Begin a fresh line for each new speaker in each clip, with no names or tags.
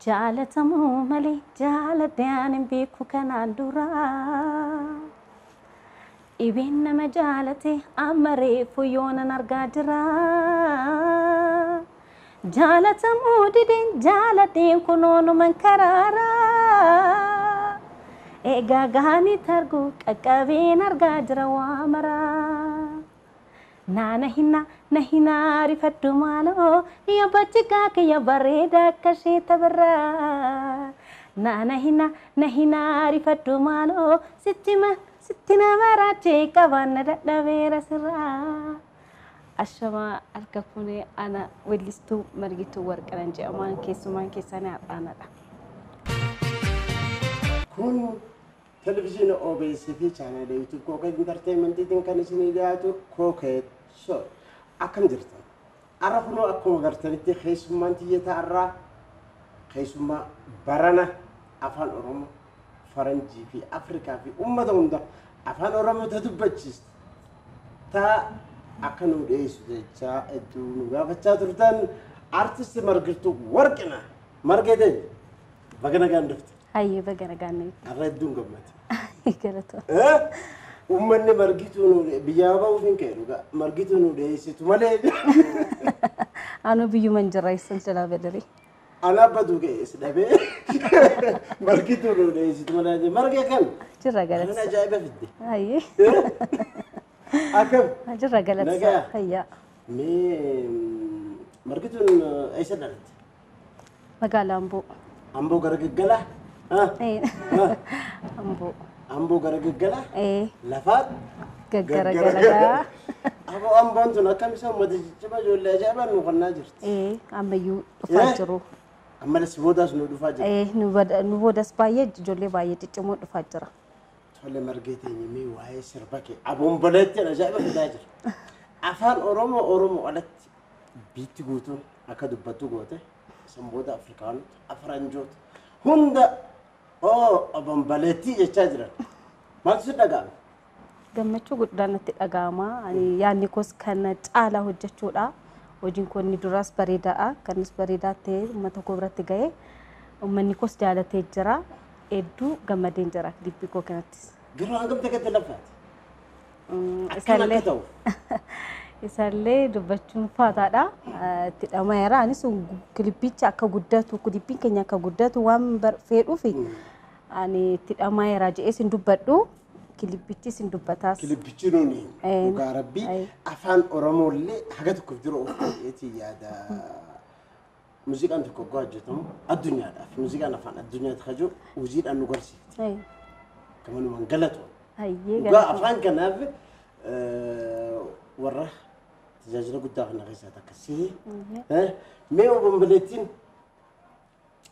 Jaalatamuu malee jaaladhaan hin beeku kanaan dura. Dhibeen nama jaalate amma reefu yoonan argaa jira. Jaalatamuu dideen jaaladheen kunoonuman karaara. Egaa gaanii targu qaqqabeen argaa jira waa maraa. Naana hinna na hinaa rifadhu maaloo yaa bachigaa kiyya bareeda akka ishee tabarraa. Naana hinna na hinaa rifadhu maaloo sitti ma sitti nama raachee qabaanna dadhabeera sirraa. Ashamaa harka fuunee ana weellistuu Margituu Warqinaan jedhamaan keessumaan keessanii har'aanadha.
Kun televizyiina OBS fi chaanaalee YouTube Kookeet Entertainmentiitiin kan isinii dhiyaatu Kookeet Show. Akkam jirtan? Har'a kunoo akkuma gartanitti keessummaan xiyyataa irraa keessummaa barana afaan Oromoo, Faranjii fi Afrikaa fi uummata hunda afaan Oromoo ta dubbachiistu. Ta akka nu dhiyeessu jechaa hedduu nu gaafachaa turtan artisti Margituu Warqinaa. Margee ta'e baga nagaan dhufte.
Hayyee baga nagaan nuyi.
Har'a hedduun gammade.
Galatoo.
Uummanni Margituu nu biyyaa ba'uuf hin ka'e dhugaa. Margituu nu dhiyeessitu malee.
Anuu biyyuma hin jirra eessan jalaa badare.
Anaa badu ka'e si dhabee. Margituu nu dhiyeessitu malee. Margee kan.
Jirra
Kan
galatisa.
ajaa'iba fidde.
Hayyee.
Akkam.
Jirra galatisa.
Nagaa.
Hayyaa.
Mee Margituun eessa dhalatte?
Magaalaa Amboo.
Amboo gara gaggalaa?
Amboo.
Amboo gara gaggalaa? Lafaa
Gaggaragalaa.
Aboo Amboon tun akkam isa uummata ciccimaa ijoollee ajaa'ibaan nu qonnaa jirti.
Ammayyuu dhufaa jiru.
Ammalas boodaas nu dhufaa jira.
Nu boodas baay'ee ijoollee baay'ee ciccimoo dhufaa jira.
Tole Margee teenya mee waa'ee sirba kee aboon baleetti ajaa'iba fidaa jira. Afaan Oromoo Oromoo alatti biitti guutuun akka dubbattu goote san booda Afrikaanota, Faranjoota hunda oo aboon baleettii jechaa jiran. Maaltu si dhaga'ame?
Gammachuu guddaan natti dhaga'ama. Ani yaadni koos kana caalaa hojjechuudha. Hojiin koo inni duraas bareedaadha. Kanis bareedaa ta'ee uummata koo biratti ga'ee uummanni koos jaalatee jira. Hedduu gammadeen jira kilipii koo kanattis.
Garuu hangam takkatti lafaati? Akkam akka ta'u?
Isallee dubbachuun faataadha. Itti dhamayeera. Anis kilipicha akka guddatu, kilipiin keenya akka guddatu waan fedhuuf ani itti dhamayeera jedhee sin dubbadhu. Kilipichi sin dubbataas.
Kilipichi nuuni dhugaa rabbii afaan Oromoo illee haga tokkoof dura of godheetii yaada. Muuziqaan tokko oggaa hojjetamu addunyaadhaaf muuziqaan afaan addunyaatti kajuu hojiidhaan nu garsiifti. Gamanumaan galatu.
Hayyee
Dhugaa afaan kanaaf warra tajaajila guddaa kana keessaa takka si. Mee obomboleettiin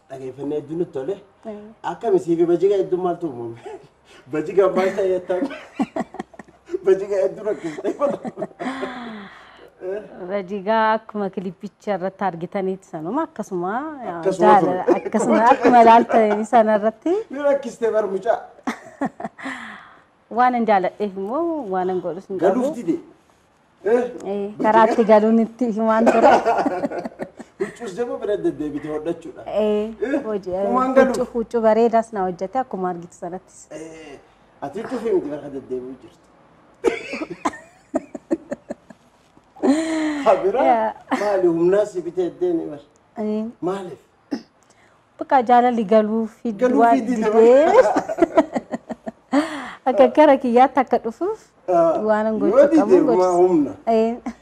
dhageeffannee hedduu nutti tole. Akkami siif bajigaa hedduu maaltu uumame? Bajigaa maal ta'e jettaan? Bajigaa hedduu rakkistee.
Bajigaa akkuma kilipicha irratti argitanitti sanuma akkasuma
Akkasuma ture.
Akkasuma akkuma ilaaltanii sana irratti
Ni rakkistee bar mucaa.
Waan hin jaaladheef immoo waan hin godhus hin qabu.
Galuuf dide.
Karaatti galuun itti himaan ture.
Huccuus jaboo bira deddeebitee hodhachuudha.
Hojii
Humaan galuuf.
Huccuu bareedaas na hojjete akkuma argitu sanattis.
Ati huccuu fi miti bakka deddeebi'u jirti. Habira maali humnaa si bitee deemi bar? Maaliif?
Bakka jaalalli galuu fi
Galuu
waan
fi dide.
Didee akka gara kiyyaatti akka dhufuuf waan hin
Yoo
gochuu
dide
qabu
humna humna.
gochis.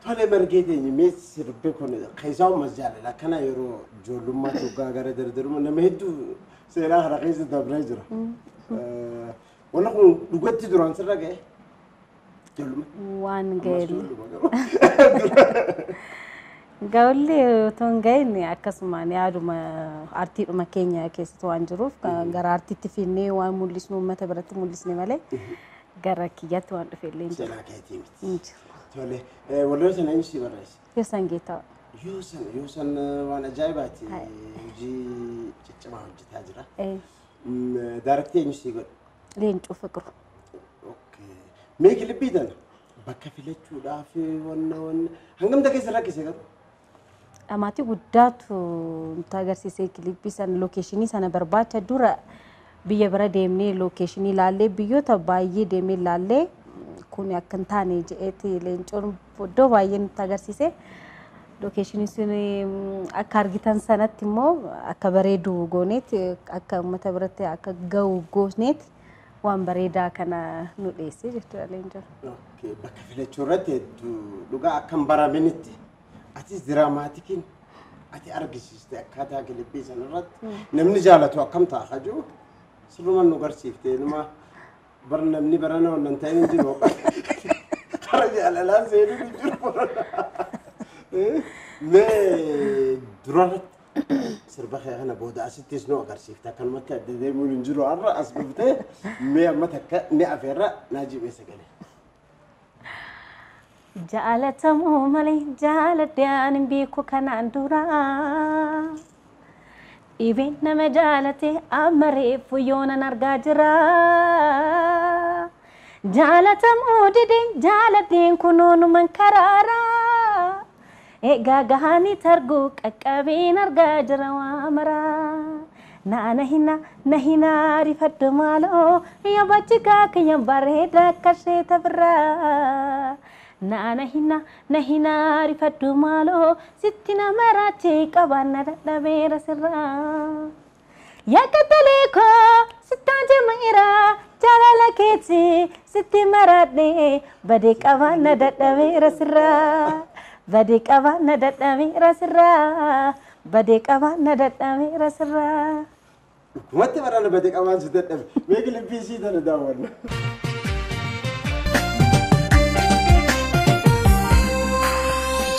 Tole Margee teenya mee sirbi kun keessaa uumas jaalala akkana yeroo ijoollummaa waggaa gara dardaruma nama hedduu seenaa kana keessa dabree jira. Wanni kun dhugatti duraan sirra ga'e? Ijoollummaa.
Waan
Ammas
ga'e
ijoolluma garuu.
Gaa'ollee otoo hin gahin akkasumaan yaaduma aartiidhuma keenya keessatti waan jiruuf gara aartiitti finnee waan mul'isnu uummata biratti mul'isne malee gara kiyyaatti waan dhufe illee hin jiru.
Seenaa keetii miti.
Hin jiru.
Tole walloon sana eenyu si barreesse?
Yoosan Geetaa.
Yoosan Yoosan waan ajaa'ibaati. Hojii ciccimaa hojjetaa jira. Daaraktii eenyu si godhe?
Leencoo Fiqru.
Mee kilipii tana bakka filachuudhaaf wanna wanna hangam keessa rakkise garuu?
Dhamaatii guddaatu nutti agarsiise kilippii sana lookeeshinii sana barbaacha dura biyya bira deemnee lookeeshinii ilaallee biyyoota baay'ee deemnee ilaallee kun akka hin taane jedheeti leencoon iddoo baay'ee nutti agarsiise. Lookeeshinii sun akka argitan sanatti immoo akka bareedu gooneeti akka uummata biratti akka gahu gooneeti waan bareedaa kana nu dhiyeesse jechuudha leencoon.
Bakka filachuu irratti hedduu dhugaa akka hin baraminitti atis diraamaatikiin ati argisiiste akkaataa kilippii sana irratti namni jaalatu akkam ta'a hajuu sirruma nu garsiifte numa bar namni barana wannan ta'in hin jiru kara jaalalaan seenuu hin jiru barana. Mee durarratti sirba kee kana booda asittis nu agarsiifte akkanumatti adda deemuun hin jiru har'a as dhuftee mee amma takka ni afeerra naa jibee sagalee.
Jaalatamuu malee jaaladhaan hin beeku kanaan dura. Dhibeen nama jaalate amma reefu yoonan argaa jira. Jaalatamuu dideen jaaladheen kunuunuman karaara. Egaa gahanii targuu qaqqabeen argaa jira waa mara. Naana hina na hina rifadhu maaloo yaa bachigaa kiyya bareeda akka ishee tabirraa. Naana hina na hina rifadhu maaloo sitti nama raachee qabaanna dadhabeera sirraa. Yaa qaxalee koo sittaan jimeera jaalala keetii sitti maraadhee badee qabaanna dadhabeera sirraa. Badee qabaanna dadhabeera sirraa. Badee qabaanna dadhabeera sirraa.
Dhugumatti barana badee qabaan si dadhabe mee kilippii isii tana daawwanna.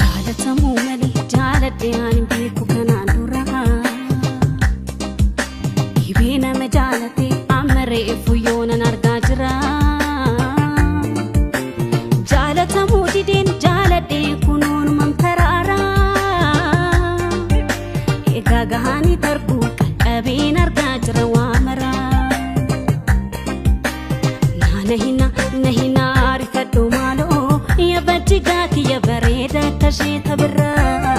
Jaalatamuu malee jaaladhee ani beeku kanaan dura. Dhibee nama jaalate amma reefu yoonan argaa jira. Jaalatamuu dideen jaaladhee kunuunuman karaara. Egaa gahanii darbuu qaqqabeen argaa jira waa mara. Naana hina na hina rifadhu maaloo yaa bachigaa kiyya bareeda akka ishee tabirraa.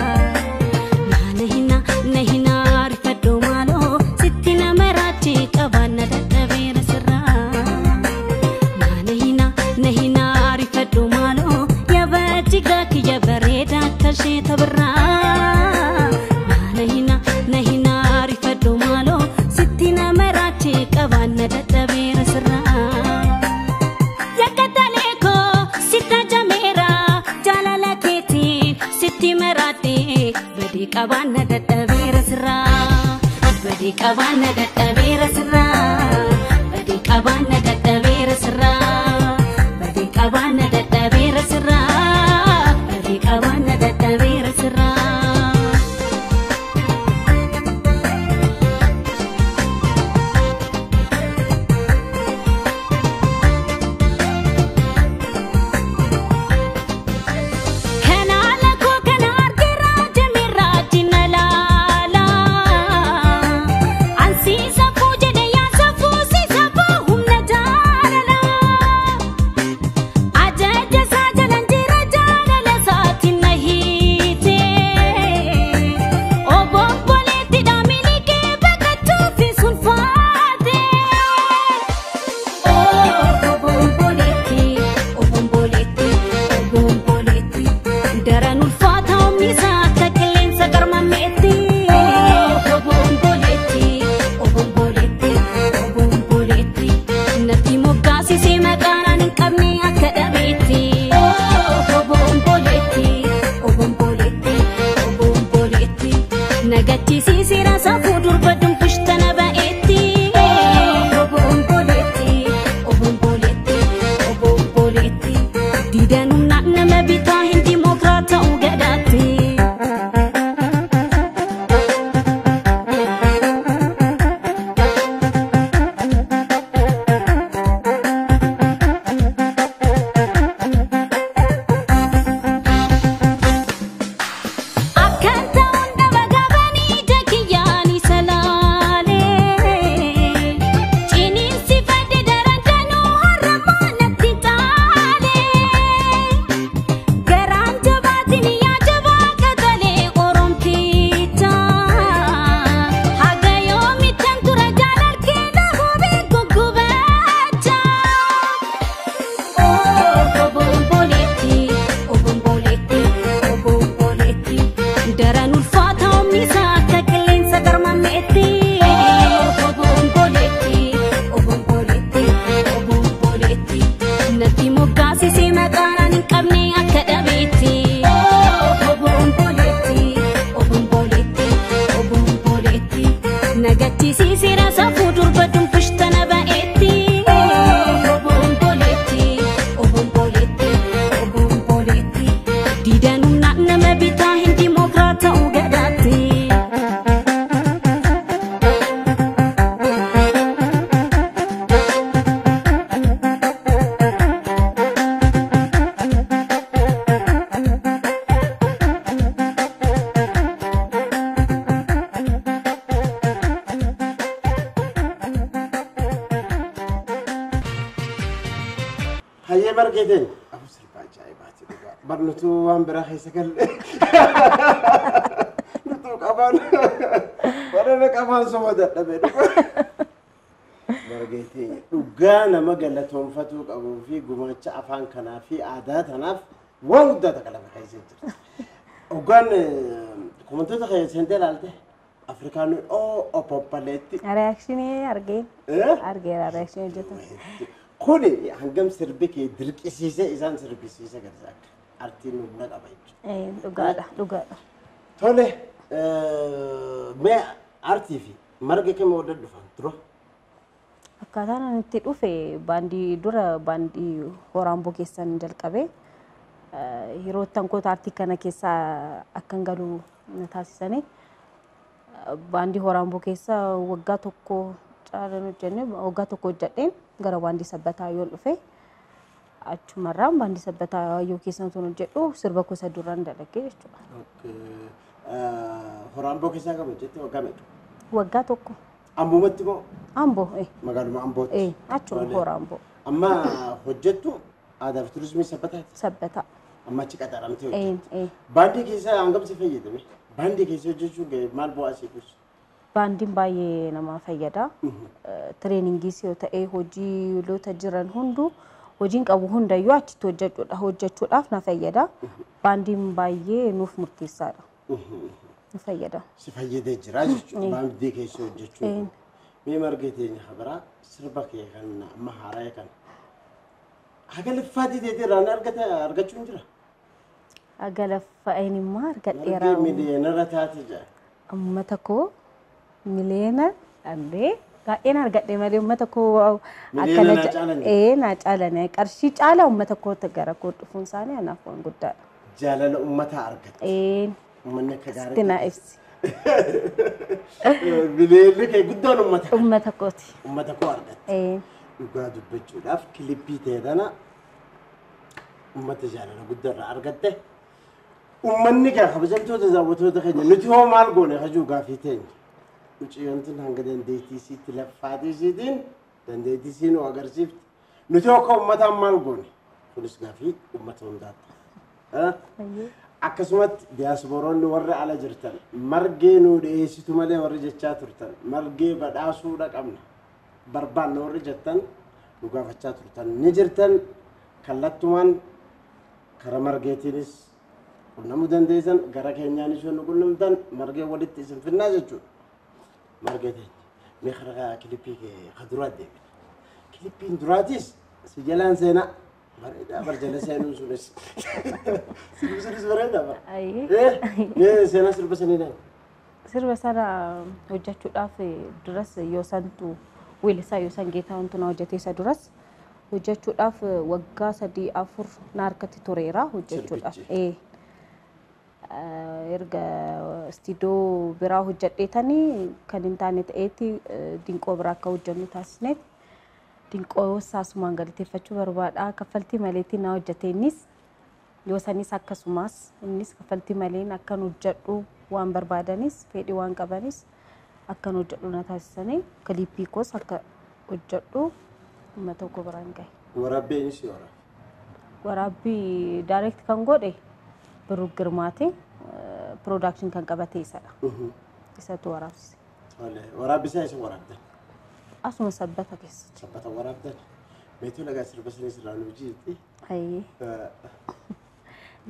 Naana hina na hina rifadhu maaloo sitti nama raachee qabaanna dadhabeera sirraa. Naana hina na hina rifadhu maaloo yaa bachigaa kiyya bareeda akka ishee tabirraa. Naana hina na hina rifadhu maaloo sitti nama raachee qabaanna dadhabeera sirraa. Yakkatalee koo sitta jameera jaalala keetiin sitti maraadhee badii qabaanna dadhabeera sirraa. Badii qabaanna dadhabeera sirraa. Badii qabaanna dadhabeera sirraa. Badii qabaanna dadhabeera sirraa. Badii qabaanna dadhabeera sirraa. Kanaala koo kana argeera jameera jina laala. Ansiisa koo jedhe Natti moggaasisee maqaan hin qabne akka dhabeetti. Obomboleetti, obomboleetti, obomboleetti. Nagachisiiseera safuu durba dumbishtana ba'eetti. Obomboleetti, obomboleetti, obomboleetti. Diidanuu nama bitaa hin dimookiraat ta'uu gadaatti.
Hayyee margeeteen afu sirba ajaa'ibaati dhugaa. Barnutuu waan biraa keessa galle. Nutuu qabaan warra qabaan soba dadhabee dhugaa. Margeeteen dhugaa nama galatoonfatuu qabuu fi gumaacha afaan kanaa fi aadaa tanaaf waan guddaa takka lafa keessa jirti. Dhugaan komantoota keessa seentee ilaalte Afrikaanonni oo opoppaleetti.
Reaakshinii argeen. Argeera reaakshinii hojjetan.
Kuni hangam sirbi kee dirqisiisee isaan sirbisiise gargaara. Artiin humna qaba jechuudha.
Dhugaadha dhugaadha.
Tole mee artii fi marga kam walitti dhufan dura?
Akkaataan ani itti dhufe baandii dura baandii Horaamboo keessan jalqabe yeroo tankoota artii kana keessa akkan galu na taasisanii baandii Horaamboo keessa waggaa tokko caalan hojjenne waggaa tokko hojjedheen gara baandii sabbataa yoon dhufe achumarraan baandii sabbataa yoo keessan tun hojjedhu sirba gosa duraan dalagee jechuudha.
Horaamboo keessaa kam hojjette waggaa meeqa?
Waggaa tokko.
Ambumatti moo?
Amboo.
Magaaluma Ambootti.
Achuma Horaamboo.
Amma hojjettu aadaa fi turizimii sabbataati?
Sabbataa.
Amma achi qaxaramtee hojjette. Baandii keessa hangam si fayyadame? Baandii keessa hojjechuun maal bu'aa si buusu?
Baandiin baay'ee nama fayyada. Tireeningiis yoo ta'e hojiiloota jiran hunduu hojiin qabu hundayyuu achitti hojjechuudhaaf na fayyada. Baandiin baay'ee nuuf murteessaadha. Nu fayyada.
Si fayyadee jira jechuudha baandii keessa hojjechuun. Mee marga teenya habaraa sirba kee kan amma haaraa kan haga laffaatii teetee irraan argachuun jira.
Haga laffa'een immoo argadheera.
Margee miliyoonarra taate jira.
Uummata koo miliyoona dhandhee baay'een argadhe malee uummata koo
akkana
naa caalan qarshii caala uummata koo gara koo dhufuun isaanii anaaf waan guddaadha.
Jaalala uummataa argatte. Uummanni akka gaarii.
Sitti naa ibsi.
Miliyoonni kee guddaan uummata.
Uummata kooti.
Uummata koo argatte. Dhugaa dubbachuudhaaf kilippii ta'e tana uummata jaalala guddaa irraa argatte. Uummanni kaa kabajamtoota daawwattoota keenya nuti hoo maal goone hajuu gaafii teenya. Mucayyoon tun hanga dandeettii isiitti laffaatii isiitiin dandeettii isii nu agarsiifti. Nuti hoo akka uummataan maal goone? Kunis gaafii uummata hundaatti. Akkasumatti diyaaspooroonni warra ala jirtan margee nuu dhiyeessitu malee warri jechaa turtan margee badhaasuudha qabna barbaanna warri jettan nu gaafachaa turtan ni jirtan kallattumaan kara margeetiinis qunnamuu dandeessan gara keenyaanis yoo nu qunnamtan margee walitti isin finnaa jechuudha. Margee teenya mee karaa kilippii kee ka duraa deebina. Kilippiin duraatis si jalaan seenaa. Bareedaa bar jala seenuun sunis. Sirbi sunis bareedaa bar. Mee seenaa sirba sanii ilaali.
Sirba sana hojjechuudhaaf duras yoo santu weellisaa yoo san Geetahuuntu na hojjete isa duras hojjechuudhaaf waggaa 3 4 na harkatti tureera hojjechuudhaaf. Erga istiidoo biraa hojjedheetanii kan hin taane ta'eeti dinqoo biraa akka hojjennu taasisneet. Dinqoo saasumaan galateeffachuu barbaada. Kaffaltii maleetiin na hojjete innis yoo sanis akkasumas innis kaffaltii maleen akkan hojjedhu waan barbaadanis fedhii waan qabanis akkan hojjedhu na taasisanii kilippii koos akka hojjedhu uummata koo biraan gahe.
Waraabbii eenyu si waraabe?
Waraabbii daayireekt kan godhe Birruu Girmaati. Piroodakshin kan qabate isadha. Isatu waraabsise.
Waraabbii isaa isa waraabdan?
Asuma sabbata keessatti.
Sabbata waraabdan. Meetii lagaa sirba sanis irraa nu jiitti.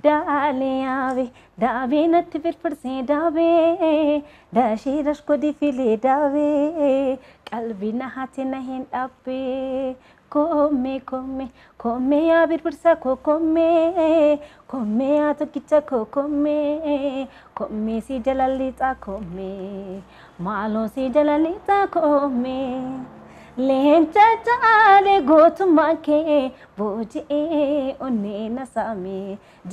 Daalee yaabee daabee natti firfirsee daabee dashee dashkodii filee daabee qalbii na haate na hin dhaabbee Koomee koomee koomee yaa birbirsa koo koomee koomee yaa tokkicha koo koomee koomee si jala lixaa koomee maaloo si jala lixaa koomee. Leenca caale gootummaa kee booji'ee onnee na saame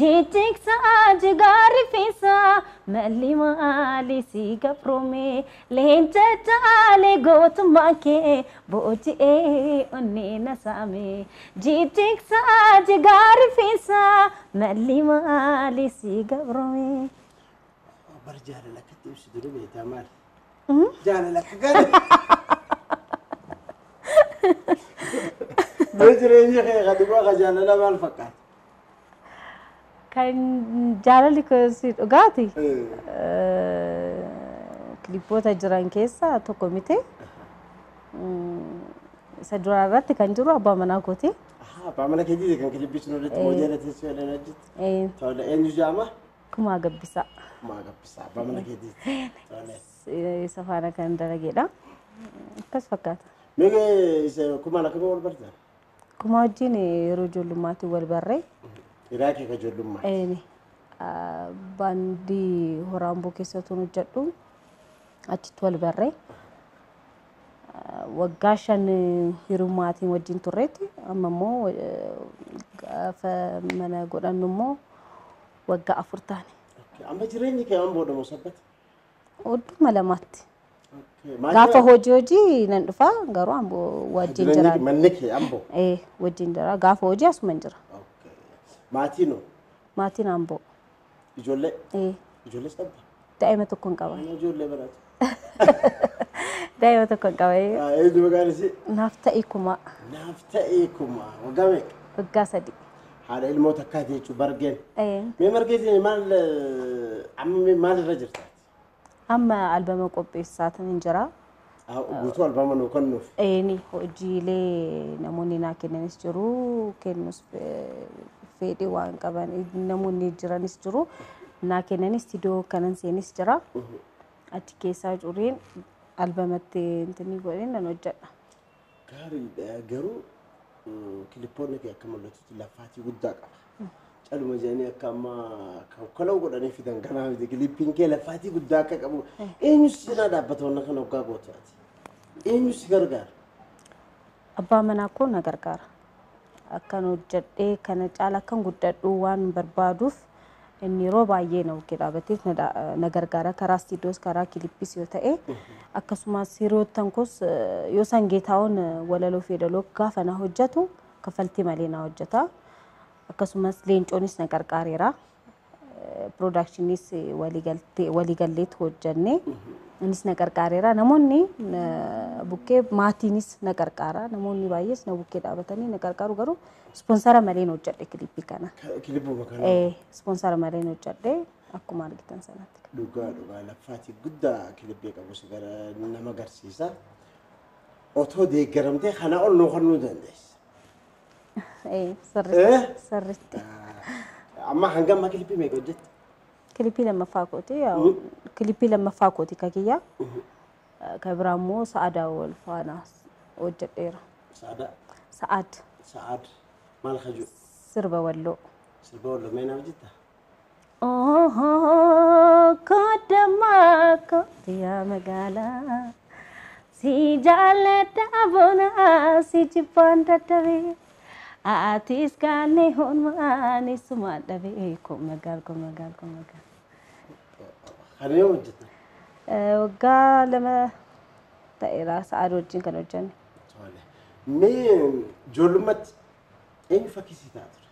jijjigsaa jigaa rifeensaa malli maali si gabroome leenca caale gootummaa kee booji'ee onnee na saame jijjigsaa jigaa rifeensaa malli maali si gabroome.
Bar jaalala akkatti ibsitu ni beektaa maali? Jaalala akka gaarii. Mee jireenya kee kan dhugaa kan jaalala maal fakkaata?
Kan jaalalli si dhugaati. Kilipoota jiran keessaa tokko miti. Isa duraa irratti kan jiru abbaa manaa kooti.
Abbaa mana keetii kan kilippichi irratti moodeela teessoo jedhan hojjetti. Tole eenyu jaama?
Kumaa Gabbisaa.
Kumaa Gabbisaa abbaa mana keetii. Tole.
Isa faana kan dalageedha. Akkas fakkaata.
Mee isa kumaan akkamii wal bartan?
Kumaa wajjin yeroo ijoollummaatti wal barree.
Hiriyaa kee kan ijoollummaati.
Baandii Horaamboo keessatti hojjedhu achitti wal barree. Waggaa 5 hirummaatiin wajjin turreetti amma immoo gaafa mana godhannu immoo waggaa 4 taane.
Amma jireenyi kee Amboodha moo Sabbata?
Odduma lamaatti. Gaafa hojii nan dhufa garuu Amboo wajjin jira.
Manni kee Amboo?
Wajjin jira. Gaafa hojii asuma jira.
Maatiin hoo?
Maatiin Amboo.
Ijoollee? Ijoollees qabda?
Daa'ima tokko hin qaban.
Ijoollee baraatu.
Daa'ima tokko hin qaban.
Eenyu maqaan isii?
Naaf ta'e Kumaa.
Naaf ta'e Kumaa. Waggaa meeqa?
Waggaa 3.
Haadha ilmoo takkaati jechuun Bargeen. Mee Margeetiin maal amma maalirra jirta?
Amma albama qopheessaa tan jira.
Guutuu albama nuu kennuuf?
Hojiilee namoonni naa kennanis jiru kennus fedhii waan qaban namoonni jiranis jiru naa kennanis iddoo kanan seenis jira. Achi keessaa cureen albamatti intini godheen nan hojjedha.
Gaariidha garuu kilippoonni kee akka mul'atutti lafaatii guddaa qaba. Caluma jedhanii akka amma kalau godhanii fidan kanaa miti kilippiin kee lafaatii guddaa akka qabu eenyu si cinaa dhaabbata wanna kana waggaa gootu ati? Eenyu si gargaara?
Abbaa manaa koo na gargaara. Akkan hojjedhee kana caala akkan guddadhu waan barbaaduuf inni yeroo baay'ee na bukkee dhaabbatee na gargaara karaa istiidiyoos karaa kilippis yoo ta'e akkasumas hiriyoottan koos yoo sangeetaawwan walaloo fi yeedaloo gaafa na hojjetu kaffaltii malee na hojjeta. Akkasumas leencoonis na gargaareera. Piroodaakshiniis waliigalleetu hojjenne innis na gargaareera. Namoonni bukkee maatiinis na gargaara. Namoonni baay'ees na bukkee dhaabbatanii na gargaaru garuu ispoonsara malee hojjedhe kilippii kana.
Kilippuma kana?
Ispoonsara malee hojjedhe akkuma argitan sanatti.
Dhugaa dhugaa lafaatii guddaa kilippii qabu si gara nama agarsiisa. Otoo deeggaramtee kana ol nuu kennuu dandeessa.
Sirriitti.
Amma hanga ammaa kilippii meeqa hojjette?
Kilippii lammaffaa kooti. Kilippii lammaffaa kooti ka kiyya. Ka biraa immoo Sa'aadaa wal faana hojjedheera.
Sa'aadaa?
Sa'aad.
Sa'aad maal kajuu?
Sirba walloo.
Sirba walloo mee naaf jettaa?
Koddamaa kootiyaa magaalaa si jaalladha boonaa si jibbaan dadhabee. Atis kaane honmaani sumaan dhabee koo magaal koo magaal koo magaal.
Kana yoo hojjetan?
Waggaa 2 ta'eera Sa'aad wajjin kan hojjenne.
Tole. Mee ijoollummaatti eenyu fakkii si ta'a ture?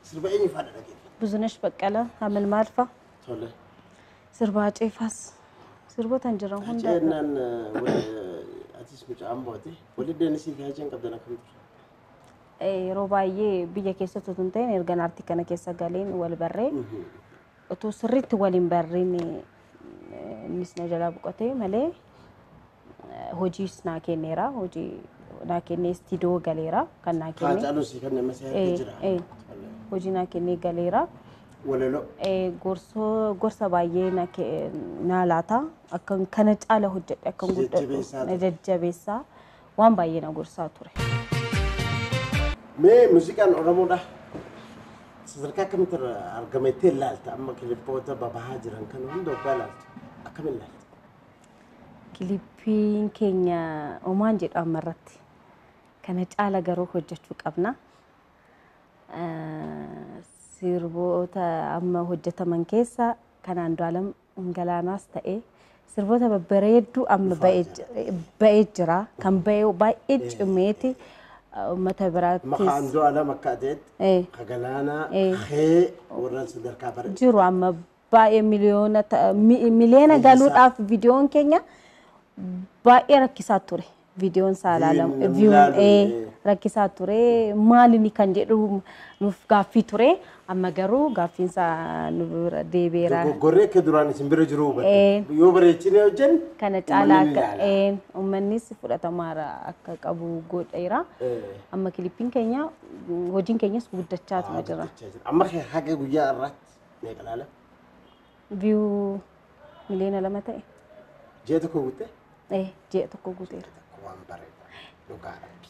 Sirba eenyu faana dhaggeeffatta?
Buzunesh Baqqalaa, Hamal Maalfaa.
Tole.
Sirba Haceefaas. Sirboota hin jiran hunda.
Haceenaan atis mucaa Ambooti. Walii Deenisii fi Haceen qabdan akkam ture?
Yeroo baay'ee biyya keessatti otoo hin ta'in erga aartii kana keessa galeen wal barree otoo sirriitti waliin barreen innis na jalaa boqotee malee hojiis naa kenneera. Hojii naa kennee istiidiyoo galeera kan naa kenne.
Haacaaluu si kenne amma si harka jira.
Hojii naa kennee galeera.
Walaloo.
Gorsa baay'ee naa laata. Akkan kana caala hojjedhe akkan guddadhu na jajjabeessaa waan baay'ee na gorsaa ture.
Mee muuziqaan Oromoodha. Sadarkaa akkamitti argamettee ilaalta amma kilipoota babahaa jiran kana hunda waggaa ilaaltu akkamiin ilaalta?
Kilippiin keenya omaan jedhu ammarratti. Kana caala garuu hojjechuu qabna. Sirboota amma hojjetaman keessa kan Andu'aalem Galaanaas ta'e sirboota babbareedduu amma ba'ee jira. Kan ba'ee baay'ee cimeeti uummata biraattis.
Maqaa Andu'aalem akka ta'etti ka Galaanaa hee warra sadarkaa bare.
Jiru amma baay'ee miliyoona galuudhaaf viidiyoon keenya baay'ee rakkisaa ture. Viidiyoon isaa ilaalamu rakkisaa ture maalini kan jedhu nuuf gaaffii ture amma garuu gaaffiin isaa nu bira deebi'eera.
Dogoggorree akka duraan isin bira jiru hubatte. Yoo bareechinee hojjenne
kana caalaa akka uummannis fudhatamaara akka qabu godheera. Amma kilippiin keenya hojiin keenyas guddachaa jira.
Amma haga guyyaa irratti meeqa ilaala?
Viyuu miliyoona 2 ta'e.
Ji'a tokko guuttee?
Ji'a tokko guuteera.
Waan bareeda dhugaa rabbi.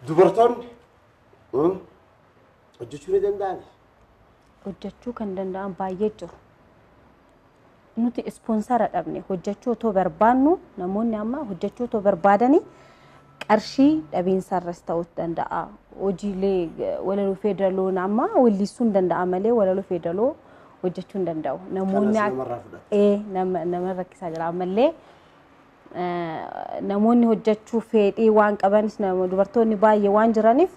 Dubartoonni hojjechuu ni danda'ani?
Hojjechuu kan danda'an baay'ee jiru. Nuti ispoonsara dhabne hojjechuu otoo barbaannu namoonni amma hojjechuu otoo barbaadanii qarshii dhabiinsarras ta'uu danda'a. Hojiilee walaloo feedaloon amma weellisuu hin danda'a malee walaloo feedaloo hojjechuu hin danda'u. Namoonni nama rakkisaa jira ammallee. Namoonni hojjechuu fedhii waan qabanis dubartoonni baay'ee waan jiraniif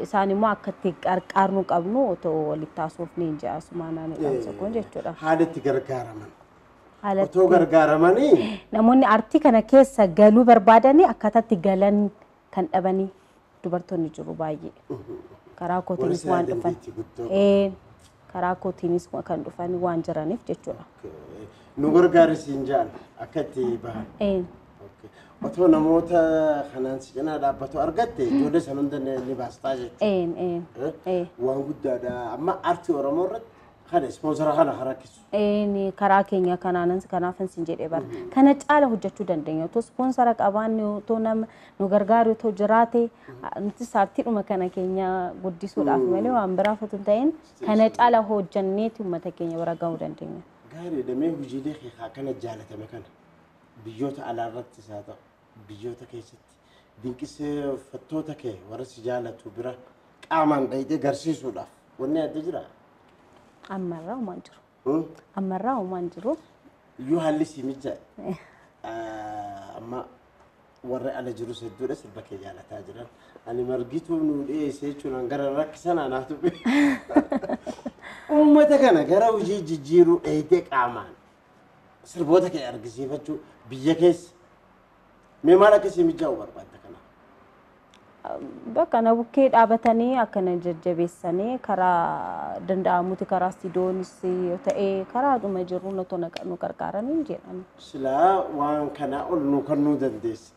isaan immoo akka itti qarqaarnu qabnu otoo walitti haasofne hin jedha naannoo kun jechuudha.
Haala itti gargaaraman. Otoo gargaaramanii.
Namoonni aartii kana keessa galuu barbaadanii akkaataa itti galan kan dhabanii dubartoonni jiru baay'ee. Karaa kootiinis waan dhufan. Karaa kootiinis kan dhufan waan jiraniif jechuudha.
Nu gargaarisiin jaan akka itti bahan. Otoo namoota kanaan si cinaa dhaabbatu argatte ijoollee sana hunda ni baastaa jechuudha. Waan guddaadha. Amma aartii Oromoo irratti kana ispoonsara kana rakkisu.
Karaa keenya kanaafan sin jedhee bara. Kana caala hojjechuu dandeenya. Otoo ispoonsara qabaanne otoo nama nu gargaaru otoo jiraate nutis aartiidhuma kana keenya guddisuudhaaf malee waan biraaf otoo hin ta'in kana caala hojjenneeti uummata keenya bira gahuu dandeenya.
Gaariidha. Mee hojiilee kana jaalatame kana biyyoota alaa irrattis haa ta'u biyyoota keessatti dinqisiifattoota kee warra si jaalatu bira qaamaan dhayitee garsiisuudhaaf wanni adda jiraa?
Ammarraa homaan jiru. Ammarraa homaan jiru.
Yoo haalli si mijaa'e amma warra ala jirus hedduudha sirba kee jaalataa jiran. Ani margituu nu dhiyeesse jechuun gara rakkisan anaatu uummata kana gara hojii jijjiiruu dhayitee qaamaan sirboota kee argisiifachuu biyya keessa mee maal akka si mijaa'u barbaadda kana?
Bakka na bukkee dhaabatanii akkana jajjabeessanii karaa danda'amuti karaa siidoonis yoo ta'e karaadhuma jiru otoo nu gargaaranii jedhan.
Silaa waan kanaa ol nu kennuu dandeesse.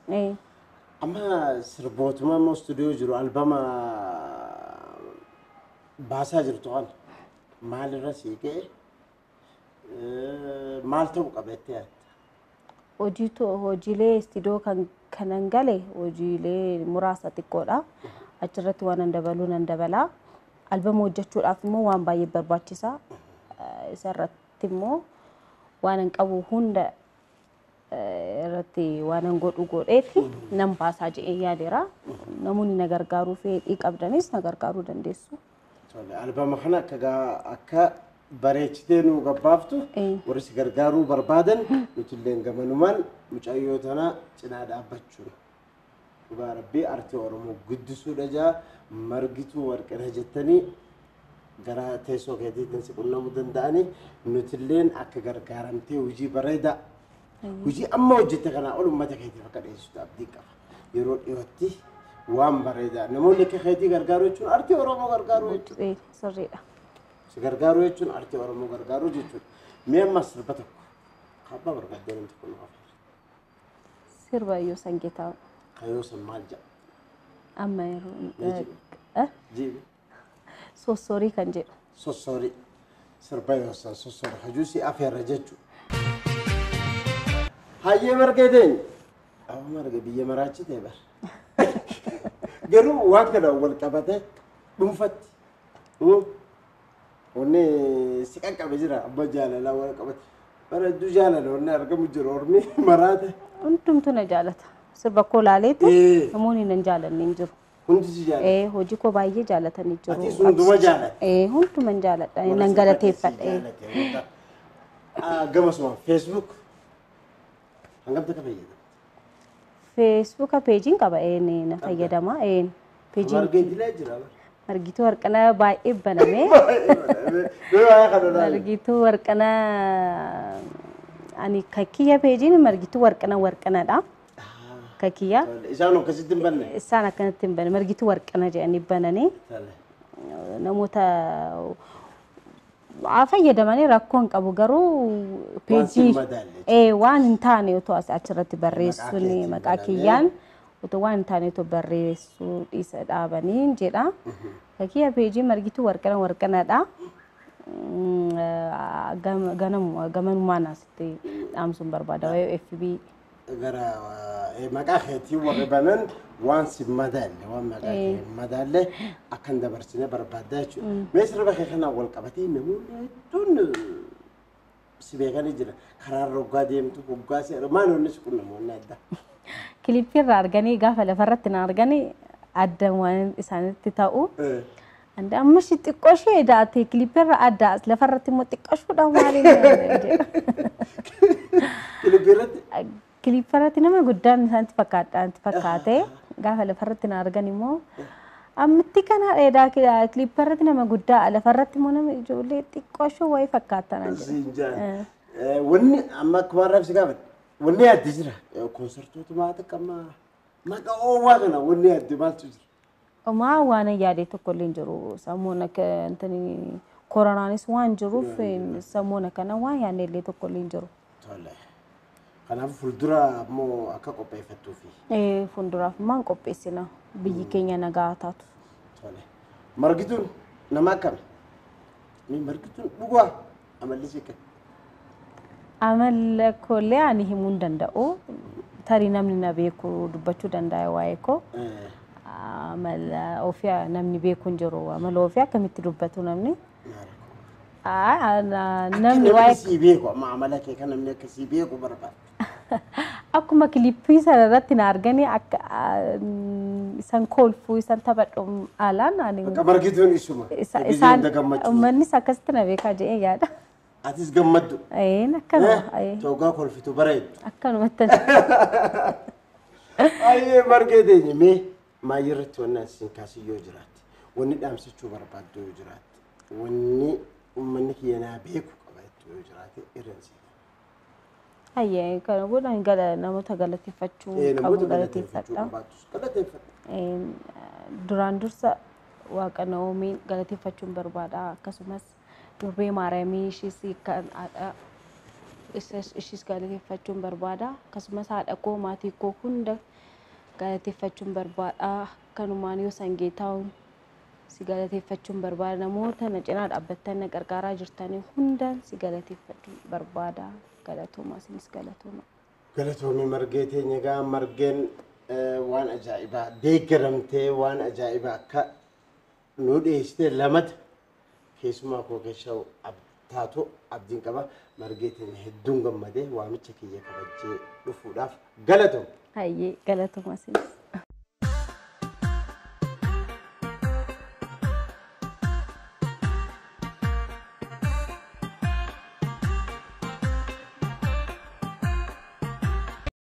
Amma sirbootuma amma istuudiyoo jiru albama baasaa jirtu kana maalirra sii ga'e maal ta'uu qaba jettee yaadda?
Hojiilee istuudiyoo kanan gale hojiilee muraasa xiqqoodha. Achirratti waan nan dabaluu nan dabala. Albama hojjechuudhaaf immoo waan baay'ee barbaachisa. Isarratti immoo waan hin qabu hunda irratti waan hin godhu godheeti nan baasaa jedhee yaadeera. Namoonni na gargaaruu fedhii qabdanis na gargaaruu dandeessu.
Albama kana akka bareechitee nu gabbaaftu warri si gargaaruu barbaadan nuti illee gamanumaan mucayyoo tana cinaa dhaabbachuun dhugaa rabbii aartii Oromoo guddisuudha jaa margituu warqina jettanii gara teessoo keetiitiin si qunnamuu danda'anii nuti illeen akka gargaaramtee hojii bareedaa hojii amma hojjette kanaa ol uummata keetiif akka dhiyeessitu abdii qaba. Yeroo dhiyootti waan bareedaa namoonni akka keetii gargaaruu jechuun aartii Oromoo gargaaruu jechuudha.
Sirriidha.
Si gargaaruu jechuun aartii Oromoo gargaaruu jechuudha. Mee amma sirba tokko abbaa barbaaddee namni tokko nu afeera.
Sirba Yoosan Geetahuun.
Yoosan maal jedha?
Amma yeroo
Jibi.
Sossorii kan jedhu.
Sossorii. Sirba Yoosan sossorii hajuu si afeera jechuudha. Hayyee margee teenya. Abu marge biyya maraachitee bar. Garuu waan kana wal qabate dhuunfatti wanni si qaqqabe jira abba jaalalaa wal qabate. Bara hedduu jaalala wanni argamu jiru ormi maraate.
Hundumtuu na jaalata. Sirba koo laaleetu namoonni nan jaalanne hin jiru.
Hundi si jaalata.
Hojii koo baay'ee jaalatanii jiru.
Atis hunduma jaalatta.
Hunduman jaaladha. Nan galateeffadha.
Gamasuma Facebook hangam takka fayyadamta?
Feesbuuka peejiin qaba na fayyadama. Peejiin
Margee jiraa jira.
Margituu Warqanaa baay'ee baname. Margituu Warqanaa ani kakiyya peejiin Margituu Warqanaa Warqanaadha. Kakiyya.
Isaan akkasitti hin banne?
Isaan akkanatti hin banne. Margituu Warqanaa jedhanii bananii namoota fayyadamanii rakkoo hin qabu garuu peejii waan hin taane otoo achirratti barreessuun maqaa kiyyaan otoo waan hin taane otoo barreessuu dhiisa dhaabanii jedha. Kakiyya peejii Margituu Warqanaa Warqanaadha. Gamanumaan asitti dhaamsuun barbaada. Waa'ee FB.
Gara maqaa keetii warri banan waan si madaalle waan maqaa kee hin madaalle akka hin dabarsine barbaadda jechuudha. Mee sirba kee kanaan wal qabatee namoonni hedduun si beekanii jira. Karaa irra hoggaa deemtu hoggaa si maal wanni si kun namoonni adda.
Kilippii irraa arganii gaafa lafarratti na arganii adda waan isaanitti ta'u. Amma ishee xiqqoo ishee daate kilippii irra adda lafarratti immoo xiqqoo isheedha maaliin jedha.
Kilippii irratti?
Kilippii irratti nama guddaan isaanitti fakkaate gaafa lafarratti na argan immoo ammatti kana dheedaa kilippii irratti nama guddaa lafarratti immoo nama ijoollee xiqqoo ishee wayii fakkaatan
jedha. Wanni amma akkuma har'aaf si gaafadhe wanni addi jira koonsartoota maa xiqqammaa maqaa oowwaa kana wanni addi maaltu jira?
Omaa waan yaade tokko illee hin jiru sammuun akka koronaanis waan jiruuf sammuun akkana waan yaadne illee tokko illee hin jiru.
Kanaaf fuuldura immoo akka qopheeffattuufi.
Fuulduraaf maal qopheessina biyyi keenya nagaa taatu.
Margituun nama akkami? Margituun dhugaa amalli ishee akkami?
Amala koollee ani himuu hin danda'u. Tarii namni na beeku dubbachuu danda'a waa'ee koo. Amala ofii namni beeku hin jiru. Amala ofii akkamitti dubbatu namni?
Namni waa'ee sii beeku amma amala kee kan namni akkasii beeku barbaada.
Akkuma kilippii sana irratti na arganii akka isaan kolfuu isaan taphadhu alaan ani.
Bakka Margituun isuma.
Isaan uummannis akkasitti na beekaa jedhee yaada.
Atis gammaddu.
Akkanuma.
Toogaa kolfitu bareeddu.
Akkanumatti.
Ayyee Margee teenye mee maayii irratti wanni asiin kaasii yoo jiraatte wanni dhaamsachuu barbaaddu yoo jiraatte wanni uummanni kiyya naa beeku qaba yoo jiraate irraan si.
Ayyee kana booda namoota galateeffachuu qabu galateeffadha. Duraan dursa Waaqa Naa'omiin galateeffachuun barbaada akkasumas durbee Maariyaamii ishiis kan haadha ishiis galateeffachuun barbaada akkasumas haadha koo maatii koo hunda galateeffachuun barbaada akkanumaan yoo sangeetaa'uun si galateeffachuun barbaada namoota na cinaa dhaabbattan na gargaaraa jirtanii hundaan si galateeffachuun barbaada. Galatooma isinis galatooma.
Galatoomii Margee teenya egaa Margeen waan ajaa'ibaa deeggaramtee waan ajaa'ibaa akka nu dhiyeessite lamata keessumaa koo keessa taatu abdiin qaba Margee teenya hedduun gammadee waamicha kiyya kabajjee dhufuudhaaf galatooma.
Hayyee galatooma isinis.